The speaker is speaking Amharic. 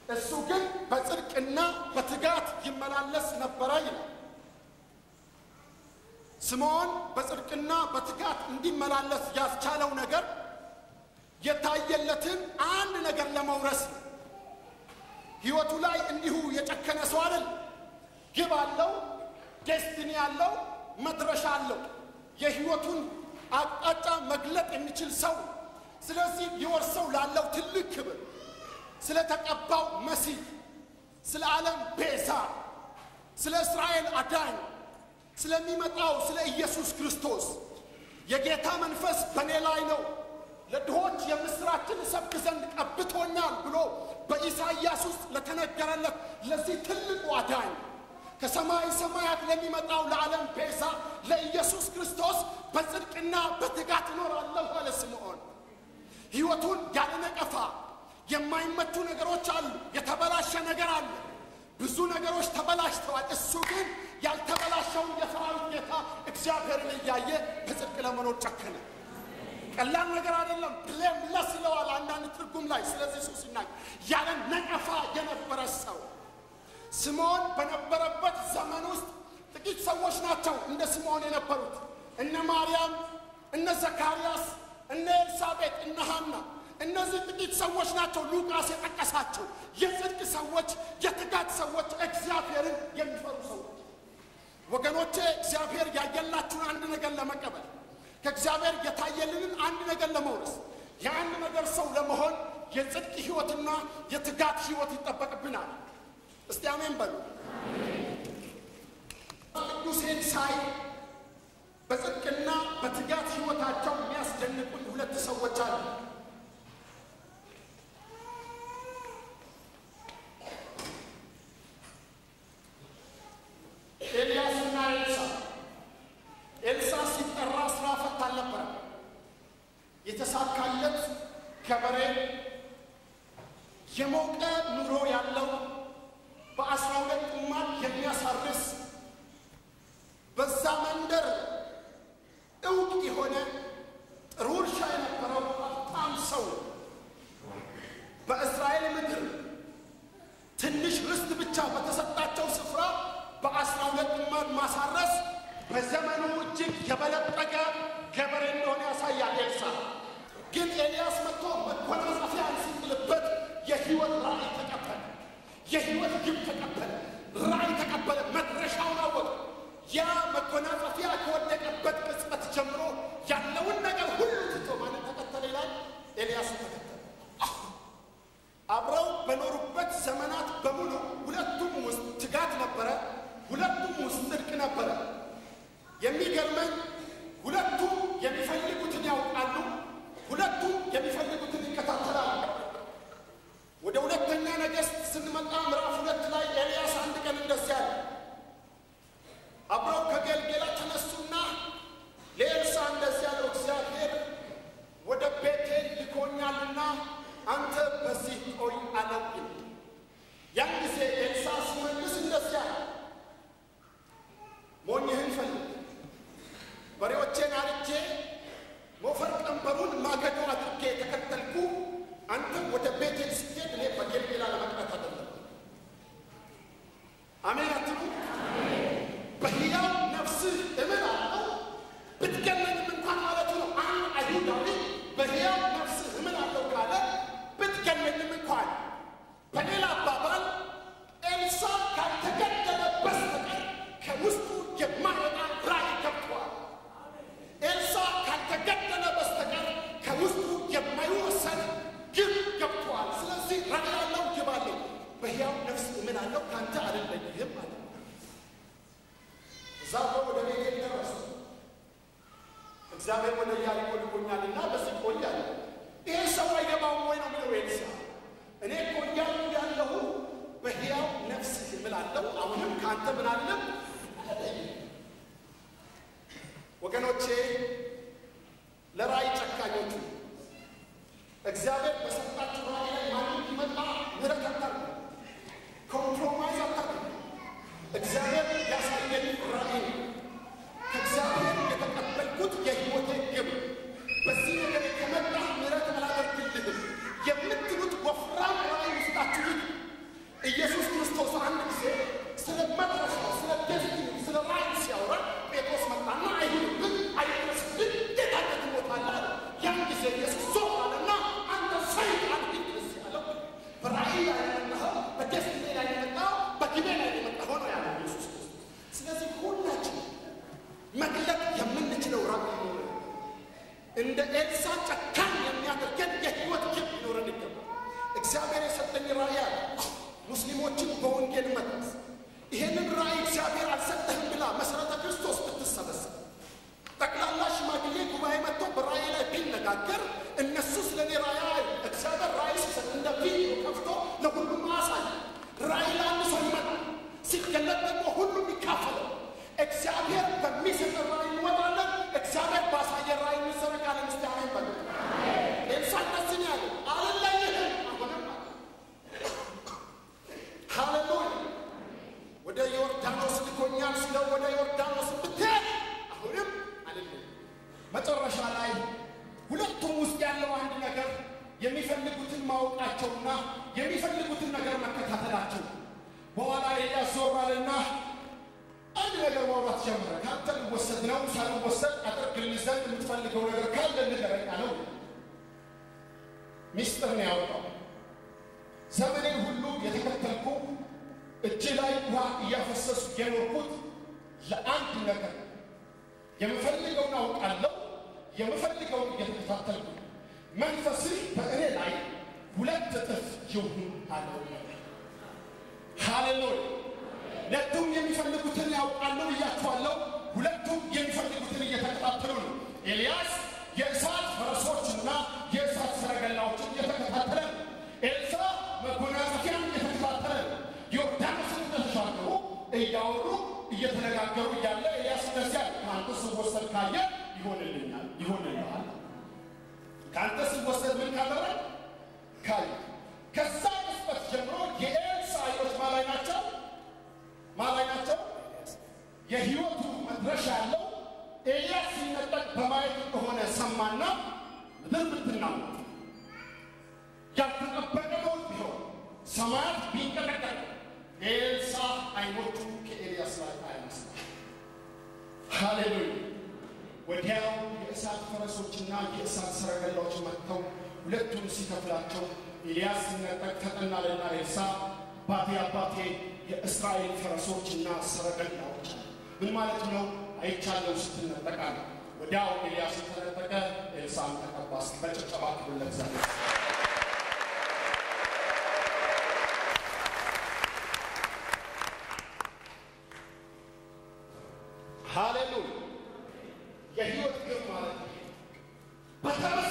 እሱ ግን በጽድቅና በትጋት ይመላለስ ነበረ ይላል። ስምዖን በጽድቅና በትጋት እንዲመላለስ ያስቻለው ነገር የታየለትን አንድ ነገር ለመውረስ ነው። ሕይወቱ ላይ እንዲሁ የጨከነ ሰው አይደል። ግብ አለው፣ destiny አለው፣ መድረሻ አለው። የሕይወቱን አቅጣጫ መግለጥ የሚችል ሰው። ስለዚህ ሊወርሰው ላለው ትልቅ ክብር፣ ስለተቀባው መሲህ፣ ስለ ዓለም ቤዛ፣ ስለ እስራኤል አዳኝ፣ ስለሚመጣው ስለ ኢየሱስ ክርስቶስ የጌታ መንፈስ በእኔ ላይ ነው፣ ለድሆች የምሥራችን እሰብክ ዘንድ ቀብቶኛል ብሎ በኢሳይያስ ውስጥ ለተነገረለት ለዚህ ትልቁ አዳኝ፣ ከሰማይ ሰማያት ለሚመጣው ለዓለም ቤዛ ለኢየሱስ ክርስቶስ በጽድቅና በትጋት እኖራለሁ አለ ስምዖን። ሕይወቱን ያለ ነቀፋ። የማይመቹ ነገሮች አሉ፣ የተበላሸ ነገር አለ። ብዙ ነገሮች ተበላሽተዋል። እሱ ግን ያልተበላሸውን የሰራዊት ጌታ እግዚአብሔርን እያየ በጽድቅ ለመኖር ጨከነ። ቀላል ነገር አይደለም። Blameless ይለዋል አንዳንድ ትርጉም ላይ ስለዚህ ሰው ሲናገር፣ ያለ ነቀፋ የነበረ ሰው። ስምዖን በነበረበት ዘመን ውስጥ ጥቂት ሰዎች ናቸው እንደ ስምዖን የነበሩት። እነ ማርያም፣ እነ ዘካርያስ፣ እነ ኤልሳቤጥ፣ እነ ሐና። እነዚህ ጥቂት ሰዎች ናቸው ሉቃስ የጠቀሳቸው፣ የጽድቅ ሰዎች፣ የትጋት ሰዎች፣ እግዚአብሔርን የሚፈሩ ሰዎች። ወገኖቼ፣ እግዚአብሔር ያየላችሁን አንድ ነገር ለመቀበል፣ ከእግዚአብሔር የታየልንን አንድ ነገር ለመውረስ፣ የአንድ ነገር ሰው ለመሆን የጽድቅ ሕይወትና የትጋት ሕይወት ይጠበቅብናል። እስቲ አሜን በሉ። ቅዱሴን ሳይ በጽድቅና በትጋት ሕይወታቸው የሚያስደንቁኝ ሁለት ሰዎች አሉ። ኤልያስና ኤልሳ። ኤልሳ ሲጠራ ስራ ፈት አልነበረም። የተሳካለት ገበሬ፣ የሞቀ ኑሮ ያለው፣ በ12 ጥማድ የሚያሳርስ፣ በዛ መንደር እውቅ የሆነ፣ ጥሩ እርሻ የነበረው ሀብታም ሰው። በእስራኤል ምድር ትንሽ ርስት ብቻ በተሰጣቸው ስፍራ በ12 ጥማድ ማሳረስ በዘመኑ እጅግ የበለጠገ ገበሬ እንደሆነ ያሳያል። ኤልሳ ግን ኤልያስ መጥቶ መጎናጸፊያን ሲጥልበት የሕይወት ራእይ ተቀበለ። የሕይወት ግብ ተቀበለ። ራእይ ተቀበለ። መድረሻውን አወቀ። ያ መጎናጸፊያ ከወደቀበት ቅጽበት ጀምሮ ያለውን ነገር ሁሉ ትቶ ማንን ተከተለ ይላል? ኤልያስን ተከተለ። አብረው በኖሩበት ዘመናት በሙሉ ሁለቱም ውስጥ ትጋት ነበረ፣ ሁለቱም ውስጥ ጽድቅ ነበረ። የሚገርመኝ ሁለቱም የሚፈልጉትን ያውቃሉ፣ ሁለቱም የሚፈልጉትን ይከታተላሉ። ወደ ሁለተኛ ነገሥት ስንመጣ ምዕራፍ 2 ላይ ኤልያስ አንድ ቀን እንደዚህ አለ። አብረው ከገልገላ ተነሱና ለኤልሳ እንደዚህ ያለው፣ እግዚአብሔር ወደ ቤቴል ልኮኛልና አንተ በዚህ ቆይ አለው። ያን ጊዜ ኤልሳ ሲመልስ እንደዚህ አለ፣ ሞኝህን ፈልግ፣ በሬዎቼን አርጄ ሞፈር ቀንበሩን ማገዶ አድርጌ የተከተልኩ አንተ ወደ ቤቴል ስትሄድ እኔ በጌልጌላ ለመቅረት አይደለም። አሜን አትሉ? በሕያው ነፍስህ እምላለሁ ብትገለኝም እንኳን ማለቱ ነው። አንድ አይሁዳዊ በሕያው ነፍስህ እምላለሁ ካለ ብትገለኝም እንኳን። በሌላ አባባል ኤልሳ ካልተገደለ በስተቀር ከውስጡ የማይወጣ ራእይ ገብቷል። ኤልሳ ካልተገደለ በስተቀር ከውስጡ የማይወሰን ግብ ገብቷል። ስለዚህ ራእይ አለው፣ ግብ አለው። በሕያው ነፍስ እምላለሁ ከአንተ አልለይህም አለ። እዛ ወደ ቤቴል ደረሱ። እግዚአብሔር ወደ ኢያሪኮ ልኮኛልና በዚህ ቆይ አለ። ይሄ ሰው አይገባውም ወይ ነው የሚለው ኤልሳ። እኔ እኮ እያልኩ ያለሁ በሕያው ነፍስህ እምላለሁ አሁንም ከአንተ ምን አልልም። ወገኖቼ፣ ለራእይ ጨካኞቹ፣ እግዚአብሔር በሰጣችሁ ራእይ ላይ ማንም ቢመጣ ምሕረት አታርጉ፣ compromise አታርጉ። እግዚአብሔር ያሳየኝ ራእይ ነው። ከእግዚአብሔር የተቀበልኩት የሕይወቴ ግብ፣ በዚህ ነገር ከመጣ ምሕረት አላደርግልህም የምትሉት ወፍራም ራእይ ውስጣችሁ ይግባ። የሚፈልጉትን ማወቃቸውና የሚፈልጉትን ነገር መከታተላቸው። በኋላ ኤልያስ ዞር አለና አንድ ነገር ማውራት ጀመረ። ከአንተ ልወሰድ ነው፣ ሳልወሰድ አደርግልህ ዘንድ የምትፈልገው ነገር ካለ ንገረኝ አለው። ሚስጥር ነው ያወጣው። ዘመኔን ሁሉ የተከተልኩ፣ እጅ ላይ ውሃ እያፈሰስኩ የኖርኩት ለአንድ ነገር፣ የምፈልገውን አውቃለሁ፣ የምፈልገውን እየተከታተልኩ፣ መንፈስህ በእኔ ላይ 2 እጥፍ ይሁን አለው። ሃሌሉያ! ሁለቱም የሚፈልጉትን ያውቃሉ ብያችኋለሁ። ሁለቱም የሚፈልጉትን እየተከታተሉ ነው። ኤልያስ የእሳት ፈረሶችና የእሳት ሰረገላዎችን እየተከታተለ ነው። ኤልሳ መጎናጸፊያን እየተከታተለ ነው። ዮርዳኖስን እንደተሻገሩ እያወሩ እየተነጋገሩ እያለ ኤልያስ እንደዚያ ከአንተ ስወሰድ ካየ ይሆንልኛል፣ ይሆንልሃል። ከአንተ ስወሰድ ምን ካደረግ ካየ። ከዛ ቅጽበት ጀምሮ የኤልሳ ዓይኖች ማላይ ናቸው፣ ማላይ ናቸው። የህይወቱ መድረሻ ያለው ኤልያስ ሲነጠቅ በማየት እንደሆነ ሰማና ምድር ብትናወጥ፣ ያልተጠበቀ ለውጥ ቢሆን፣ ሰማያት ቢንቀጠቀጡ ኤልሳ ዓይኖቹ ከኤልያስ ላይ አያነሳም። ሃሌሉያ! ወዲያው የእሳት ፈረሶችና የእሳት ሰረገላዎች መጥተው ሁለቱን ሲከፍላቸው ኤልያስ ሲነጠቅ ፈጠን አለና ኤልሳ አባቴ፣ አባቴ፣ የእስራኤል ፈረሶችና ሰረገላዎች። ምን ማለት ነው? አይቻለው ስትነጠቅ አለ። ወዲያው ኤልያስ ተነጠቀ፣ ኤልሳም ተቀባ። እስኪ በጭብጨባ ክብር ለእግዚአብሔር። ሃሌሉያ! የህይወት ግብ ማለት ነው። በተመሳሳይ